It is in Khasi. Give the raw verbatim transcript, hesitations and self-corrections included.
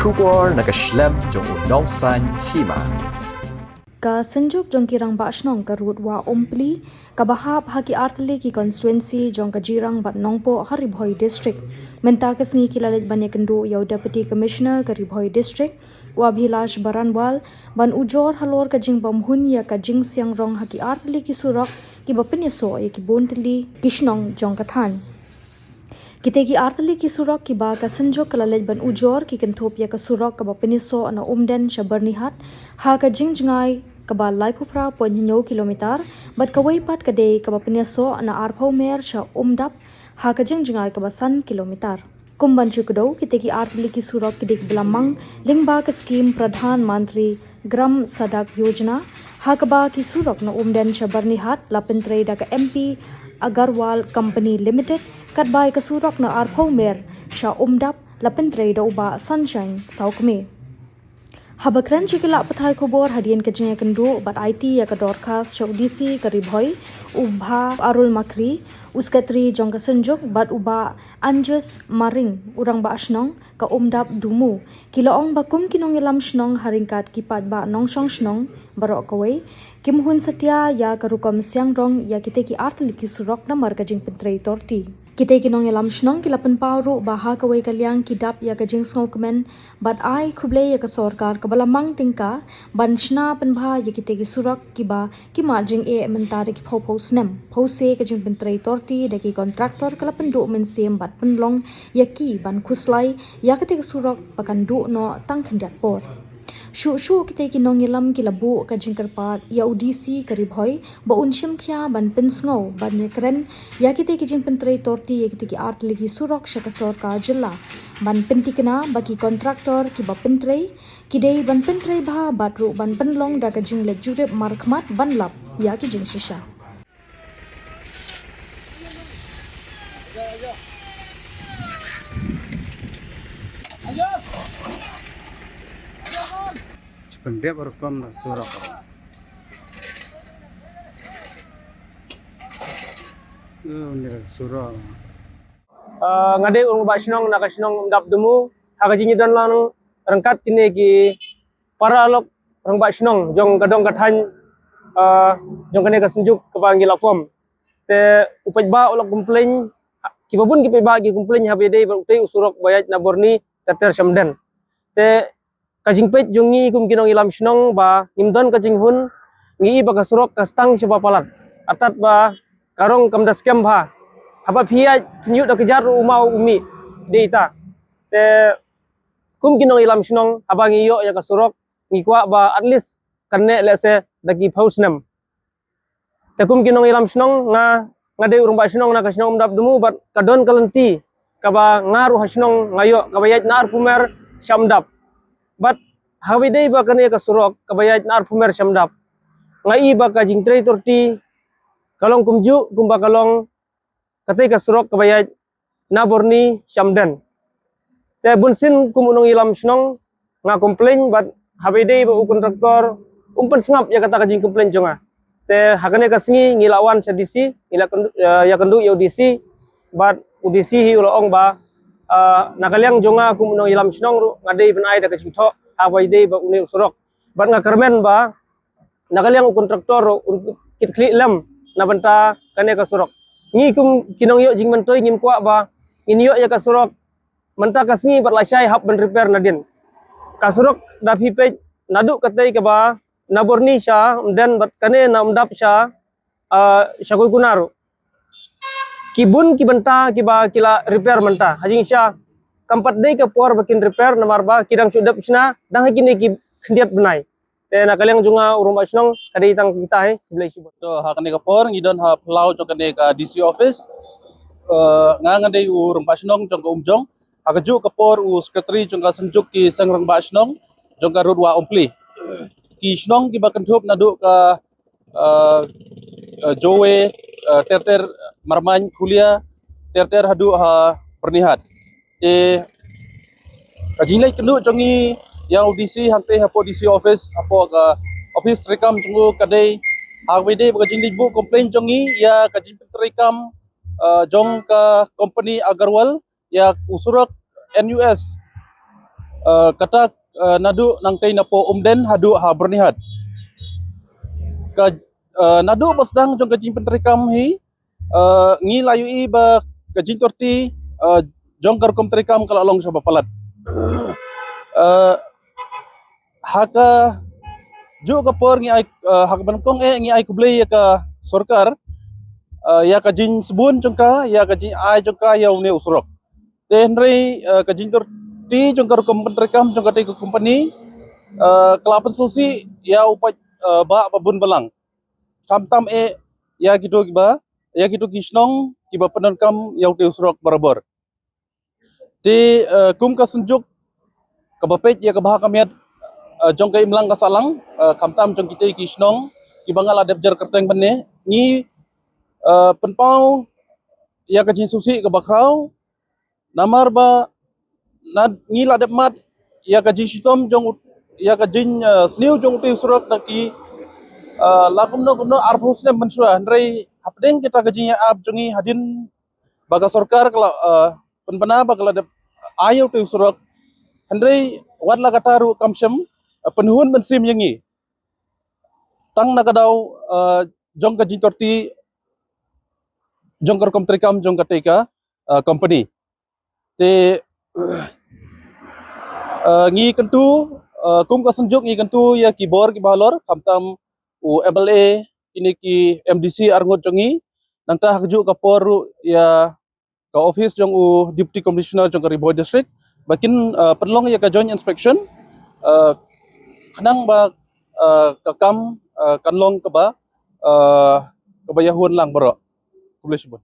Khubor na ka shlem jong u Nongsaiñ Hima. Ka Synjuk jong ki Rangbah Shnong ka Rud Wah Umpli, kaba hap ha ki artylli ki konstituensi jong ka Jirang bad Nongpoh ha Ri Bhoi District, mynta ka sngi ki la leit ban ïakynduh ïa u Deputy Commissioner ka Ri Bhoi District, u Abhilash Baranwal, ban ujor halor ka jingbymhun ïa ka jingsiang rong ha ki artylli ki surok kiba pynïasoh ïa ki bun tylli ki shnong jong ka thaiñ. Kita ki artylli ki surok kiba ka Synjuk ka la leit ban ujor ki kynthup ïa ka surok kaba pynïasoh na Umden sha Byrnihat ha ka jingjngai kaba laiphew phra point hynñiew kilometer, bad kawei pat ka dei kaba pynïasoh na arphew mer sha Umdap ha ka jingjngai kaba san kilometer. Kum ban shu kdew, kita ki artylli ki surok ki dei kiba la mang lyngba ka skim Pradhan Mantri Gram Sadak Yojana, ha kaba ki surok na Umden sha Byrnihat la pyntrei da ka M P Agarwal Company Limited, katba ïa ka surok na arphew mer sha Umdap la pyntrei da u Bah Sunshine Sawkmie. Haba kren sha ki lad pathai khubor hadien ka jingïakynduh bad aiti ïa ka dorkhas sha u D C ka Ri Bhoi, u Bah Arul Makri, u Secretary jong ka Synjuk, bad u Bah Anjus Maring, u Rangbah Shnong ka Umdap Dumu, ki la ong ba kum ki nongïalam shnong ha ryngkat ki paidbah nongshong shnong baroh kawei, kim hun satia ïa ka rukom siang rong ïa kita ki artylli ki surok namar ka jingpyntrei torti. Kita ki nongïalam shnong ki la pynpaw ruh ba ha kawei ka liang ki dap ïa ka jingsngewkmen bad ai khublei ïa ka sorkar kaba la mang tyngka ban shna pynbha ïa kita ki surok kiba ki mad jingeh mynta da ki phew phew snem, phew se ka jingpyntrei torti da ki kontraktor ka la pynduh mynsiem bad pynlong ïa ki ban khuslai ïa kita ki surok ba kan duh noh tang khyndiat por. Shuh shuh kita ki nongïalam ki la buh ka jingkyrpad ïa u D C ka Ri Bhoi ba un shim khia ban pynsngew ban ïakren ïa kita ki jingpyntrei torti ïa kita ki artylli ki surok sha ka sorkar jylla, ban pyntikna ba ki kontraktor kiba pyntrei ki dei ban pyntrei bha bad ruh ban pynlong da ka jingleit jurip markhmat ban lap ïa ki jingshisha. Pendep rukom da surok. Oh, ni surok. Ah, nga dei u rangbah shnong na ka shnong Umdap Dumu, ha ka jingïadon lang ryngkat kine ki paralok rangbah shnong jong ka dong ka thaiñ, ah, jong kane ka Synjuk kaba ngi la form. Te u paidbah u la complain, kiba bun ki paidbah ki complain haba ïadei bad utei u surok ba ïaid na Byrni ter ter sha Umden. Te ka jingpeit jong ngi kum ki nongïalam shnong ba ngim don ka jinghun, ngi i ba ka surok ka stang shaba palat. Artat ba ka rong kam da skhem bha. Haba phi ïaid phin ïoh da kjat ruh u maw u mih. Dei ita. Te kum ki nongïalam shnong haba ngi ïoh ïa ka surok, ngi kwah ba at least kan neh lehse da ki phew snem. Te kum ki nongïalam shnong, nga, nga dei u rangbah shnong na ka shnong Umdap Dumu bad ka don ka lynti kaba nga ruh ha shnong nga ïoh kaba ïaid na Arphumer sha Umdap. Bad haba ïadei ba kane ka surok kaba ïaid na Arphumer sha Umdap, nga i ba ka jingtrei torti ka long kumjuh kumba ka long katei ka surok kaba ïaid na Byrni sha Umden. Te bunsien kum u nongïalam shnong nga complain bad haba ïadei ba u kontraktor um pynsngap ïa kata ka jingcomplain jong nga. Te ha kane ka sngi ngi la wan sha D C, ngi la kyndu-, eh, ïakynduh ïa u D C bad u D C hi u la ong ba, ah, na ka liang jong nga kum u nongïalam shnong ruh nga dei ban ai da ka jingthoh haba ïadei ba une u surok. Bad nga kyrmen ba na ka liang u kontraktor ruh un kit khlieh lem na bynta kane ka surok. Ngi kum ki nongïoh jingmyntoi ngim kwah ba ngin ïoh ïa ka surok mynta ka sngi bad lashai hap ban repair nadien. Ka surok da phi peit naduh katei kaba na Byrni sha Umden bad kane na Umdap sha, ah, sha Koikuna ruh. Ki bun ki bynta kiba ki la repair mynta. Ha jingshisha kam pat dei ka por ba kin repair namar ba ki dang shu dep shna dang ha kine ki khyndiat bnai. Te na ka liang jong nga u rangbah shnong ka dei tang kita hi, khublei shibun. To ha kane ka por ngi don ha phyllaw jong kane ka D C office. Eh, nga nga dei u rangbah shnong jong ka Umjong. Ha kajuh ka por u secretary jong ka Synjuk ki seng rangbah shnong jong ka Rud Wah Umpli. Ki shnong kiba kynthup naduh ka, eh, eh, Jowe, eh, ter ter, Marmain, Khulia, ter ter haduh ha Byrnihat. Te ka jingleit kynduh jong ngi ïa u D C hangtei hapoh D C office, hapoh ka office treikam jong u ka dei, haba ïadei ba ka jingleit buh complain jong ngi ïa ka jingpyntreikam, eh, jong ka company Agarwal ïa u surok N U S Uh, kata uh, naduh nangtei napoh Umden haduh ha Byrnihat. Ka uh, naduh ba sdang jong ka jingpyntreikam hi, uh, ngi la ïohi ba ka jingtorti uh, jong ka rukom treikam ka la long shaba palat. Uh, ha kajuh ka por ngi ai uh, ha kaba nyngkong eh ngi ai khublei ïa ka sorkar uh, ïa ka jingsbun jong ka, ïa ka jingai jong ka ïa une u surok. Te hynrei uh, ka jingtorti jong ka rukom pyntreikam jong katei ka company uh, ka la pynsngewsih ïa u paid uh, bah ba bun balang. Khamtam eh ïa kito kiba, ïa kito ki shnong kiba pyndonkam ïa utei u surok barabor. Te uh, kum ka synjuk kaba peit ïa ka bha ka miat uh, jong ka imlang ka sahlang uh, khamtam jong kitei ki shnong kiba nga la dep jer kyrteng mynne, ngi uh, pynpaw ïa ka jingsngewsih kaba khraw. Namar ba na ngi la dep mad ïa ka jingshitom jong u-, ïa ka jing uh, sniew jong utei u surok da ki uh, la kumno kumno arphew snem mynshuwa, hynrei hapdeng kita ka jingïa ap jong ngi hadien ba ka sorkar ka la uh, pynbna ba ka la dep ai ïa utei u surok, hynrei wat la kata ruh kam shym uh, pynhun mynsiem ïa ngi tang na ka daw uh, jong ka jingtorti jong ka rukom treikam jong katei ka uh, company. Te uh, ngi kyntu uh, kum ka synjuk ngi kyntu ïa ki bor kiba halor, khamtam u MLA, kine ki MDC arngut jong ngi, nangta ha kajuh ka por ruh ïa ka office jong u Deputy Commissioner jong ka Ri Bhoi District ba kin uh, pynlong ïa ka joint inspection uh, khnang ba uh, ka kam uh, kan long kaba uh, kaba ïahun lang baroh. Khublei shibun.